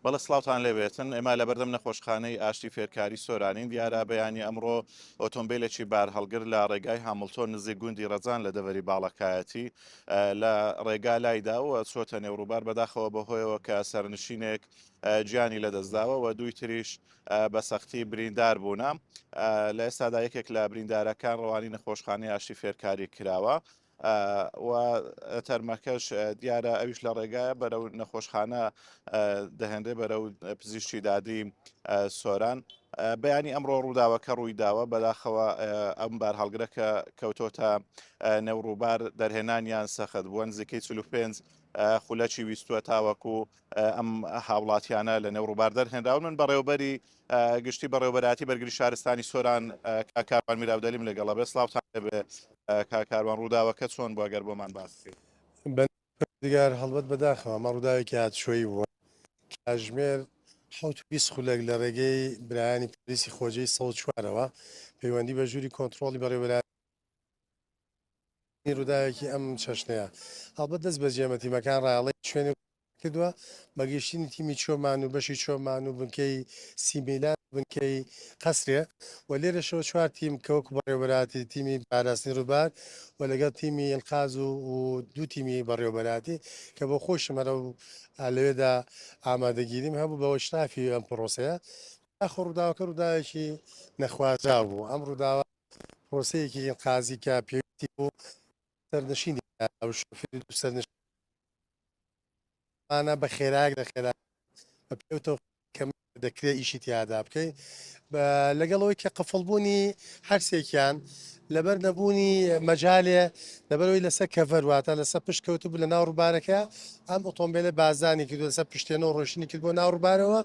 بەڵێ سڵاوتان لێبێتن ئێمە لەبەردەم نەخۆشخانەی ئاشتی فێرکاری سۆرانین دیارە بەیانی ئەمڕۆ ئۆتۆمبیلێکی بارهەڵگر لە ڕێگای هامڵتۆن نزیک گوندی ڕەزان لە دەڤەری باڵەکایەتی لە ڕێگا لایدا و چۆتە نێو ڕووبار بەداخەوە بەهۆیەوە کە سەرنشینێک گیانی لەدەستداوە و دووی تریش بە سەختی بریندار بوونە لە ئێستادا یەکێک لە بریندارەکان ڕەوانی نەخۆشخانەی ئاشتی فێرکاری کراوە و تەرمەکەش دیارە ئەویش لە ڕێگایە بەرەو نەخۆشخانە دەهێنرێ بەرەو پزیشکی دادی سۆران. بەیانی ئەمڕۆ ڕووداوەکە ڕووی داوە بەداخەوە ئەم بار هەڵگرە کە کەوتۆتە نێو ڕووبار دەرهێنانیان سەخت بووە نزیکەی 45 خولەکی ویستووە تاوەکو ئەم هاوڵاتیانە لە نێو ڕووبار دەرهێنراون من بەڕێوبەری گشتی بەڕێوبەراتی بەرگری شارستانی سۆران کاک کاروان میراودەلیم لەگەڵە بێ سڵاوتان لێبێ کاک کاروان ڕووداوەکە چۆن بوو ئەگەر بۆمان باس بکەیت؟ پەروەردگار هەڵبەت بەداخەوە ئەمە ڕووداوێکی هاتوچۆیی بووە کاژمێر 7:20 لە ڕێگەی برایانی پۆلیسی خۆجێی 104 ەوە پەیوەندی بە ژووری کۆنتڕۆڵی بەڕێوەبەرایەتی ڕووداوێکی ئەم چەشنەیە هەڵبەت دەست بەجێ تیمەکان ڕایەڵەی شوێنی کردووە بە گەیشتنی تیمی چۆمان و بەشی چۆمان و بنکەی سیمیلان و بنکەی قەسرێ و لێرەشەوە چوار تیم کە وەکو بەڕێوەبەراتی تیمی پاراستنی ڕووبار و لەگەڵ تیمی ئینقاز و و دوو تیمی بەڕێوەبەراتی کە بۆ خۆشم هەر لەوێدا ئامادەگیریم هەبوو بە ئیشرافی ئەم پرۆسەیە. ئاخۆ ڕووداوەکە ڕووداوێکی نەخوازراو بوو ئەم ڕووداوە پرۆسەیەکی ئینقازی کە پێویستی بوو سەرنشینی و شۆفێری دوو سەرنشین ئەمانە بە خێرایەک لە خێرا بە پێوتەوە کە دەکرێت ئیشی تیادا بکەین لەگەڵ ئەوەی کە قفڵبوونی هەرسێکیان لەبەر نەبوونی مەجالێ لەبەرەوەی لەسەر کەڤەر واتە لەسەر پشت کەوتبوو لە ناو ڕووبارەکە ئەم ئۆتۆمبیلە بازانی کردو لەسەر پشتێنە و ڕۆشتنی کرد بۆ ناو ڕووبارەوە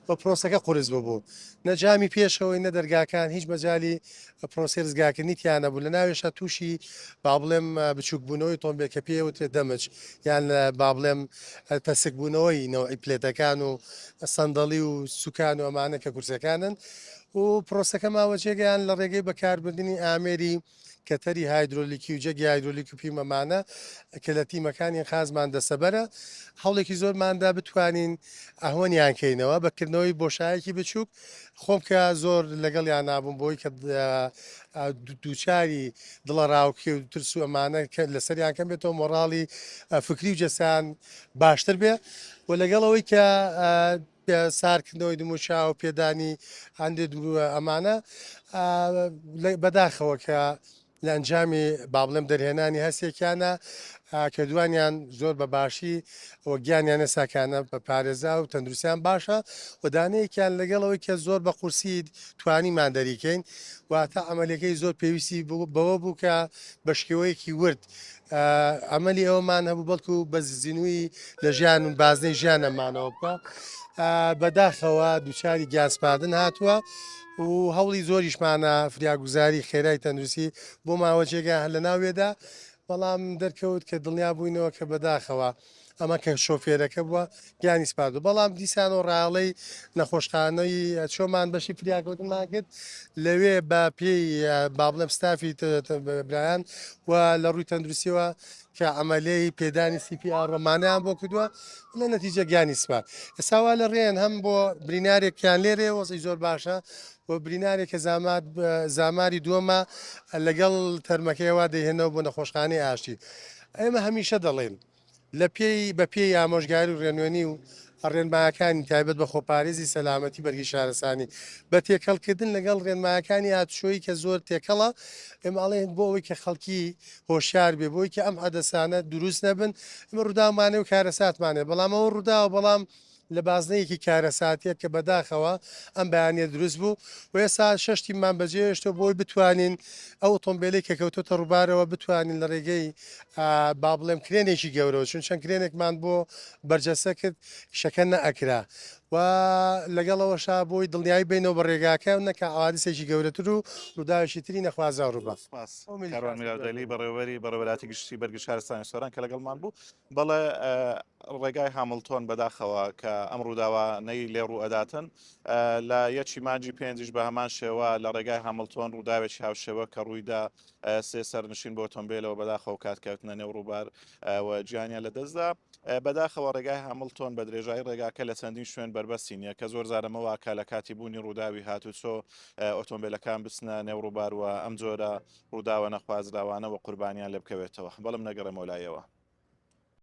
و پرۆسەکە قورس ببوو نە جامی پێشەوەی نە دەرگاکان هیچ مەجالی پرۆسەی رزگارکردنی تیا نەبوو، لە ناوێشا تووشی با بڵێم بچووکبوونەوەی تۆمبێل کە پێی ئەوترێت دەمج یان با بڵێم تەسکبوونەوەی نەوعی پلێتەکان و سەندەڵی و سوکان و ئەمانە کە کورسیەکانن و پرۆسەکە ماوە جێگەیان لە ڕێگەی بەکاربردنی ئامێری کەتەری هایدرۆلیکی و جەگی هایدرۆلیک و پیمەمانە کە لە تیمەکانی خازمان دەسەبەرە هەوڵێکی زۆرماندا بتوانین ئەهوەنیان کەینەوە بە کردنەوەی بۆشایەکی بچووک خۆم کە زۆر لەگەڵیانا بووم بۆی کە دووچاری دڵەڕاوکێ و ترس و ئەمانە کە لەسەریان کەم بێتەوە مۆڕاڵی فکری و جەستەیان باشتر بێ و لەگەڵ ئەوەی کە سارکردنەوەی دموچاو و پێدانی هەندێک ئەمانە بەداخەوە کە لە ئەنجامی با بڵێم دەرهێنانی هەرسێکیانە کە دوانیان زۆر بە باشی و گیانیان ئێستاکانە بە پارێزا و تەندروستیان باشە و دانەیەکیان لەگەڵ ئەوەی کە زۆر بە قورسی توانیمان دەریکەین واتە عەمەلیەکەی زۆر پێویستی بەوە بوو کە بە شێوەیەکی ورد ئەمەلی ئەومان هەبوو بەڵکو بە زیینوی لە ژیان و بازنەی ژیانەمانەوە بکە بەداخەوە دووچاری گیانسپاردن هاتووە و هەوڵی زۆریشمانە فریاگوزاری خێرای تەندروستی بۆ ماوە جێگا هەر لە ناوێدا بەڵام دەرکەوت کە دڵنیا بووینەوە کە بەداخەوە ئەمە کە شۆفێرەکە بووە گیانی سپاردو بەڵام دیسانەوە ڕایەڵەی نەخۆشخانەی چۆمان بەشی فریاکەوتنمان کرد لەوێ بە پێی با بڵێم ستافی برایان و لە ڕووی تەندروستیەوە کە عەمەلیەی پێدانی سی پی ئاڕ ڕەمانەیان بۆ کردووە لە نەتیجە گیانی سپارد ئێستا وا لە ڕێن هەم بۆ برینارێکیان لێرێ وەزعی زۆر باشە و برینارێک کە زامار زاماری دووەمە لەگەڵ تەرمەکەیەوە دەیهێنەوە بۆ نەخۆشخانەی ئاشتی ئێمە هەمیشە دەڵێن لە پێی بە پێی ئامۆژگاری و ڕێنوێنی و ڕێنمایەکانی تایبەت بە خۆپارێزی سەلامەتی بەرگی شارستانی بە تێکەڵکردن لەگەڵ ڕێنمایەکانی هاتوچۆیی کە زۆر تێکەڵە ئێمە ئەڵێن بۆ ئەوەی کە خەڵکی هۆشیار بێ بۆی کە ئەم حەدەسانە دروست نەبن ئێمە ڕووداومانێ و کارەساتمانێ بەڵام ئەوە ڕووداوە بەڵام لە بازنەیەکی کارەساتیە کە بەداخەوە ئەم بەیانیە دروست بوو و ئێستا شەش تیممان بەجێهێشتووە بۆی بتوانین ئەو ئۆتۆمبیلەی کە کەوتۆتە ڕووبارەوە بتوانین لە ڕێگەی با بڵێم کرێنێکی گەورەوە چون چەند کرێنێکمان بۆ بەرجەسە کرد شەکە نەئەکرا و لەگەڵ ئەوەشا بۆی دڵنیایی بینەوە بە ڕێگاکە نەکا حەوادسێکی گەورەتر و ڕووداوێکی تری نەخوازراو ڕووبا. سپاس کاروان میراودەلی بەڕێوەبەری بەڕێوەبەراتی گشتی بەرگری شارستانی سۆران کە لەگەڵمان بوو. بەڵێ. ڕێگای هامڵتۆن بەداخەوە کە ئەم ڕووداوانەی لێ ڕوو ئەداتن. لە یەکی مانگی پێنجیش بە هەمان شێوە لە ڕێگای هامڵتۆن ڕووداوێکی هاوشێوە کە ڕوویدا، سێ سەرنشین بە ئۆتۆمبێلەوە بەداخەوە کات کەوتنە نێو ڕووبار و گیانیان لەدەستدا. بەداخەوە ڕێگای هامڵتۆن بە درێژایی ڕێگاکە لە چەندین شوێن بەربەستی نییە کە زۆر جار ئەمە واکا لە کاتی بوونی ڕووداوی هاتوچۆ ئۆتۆمبێلەکان بچنە نێو ڕووبار و ئەم جۆرە ڕووداوە نەخوازراوانە و قوربانیان لێ بکەوێتەوە. بەڵم نەگەڕێمەوە لایەوە.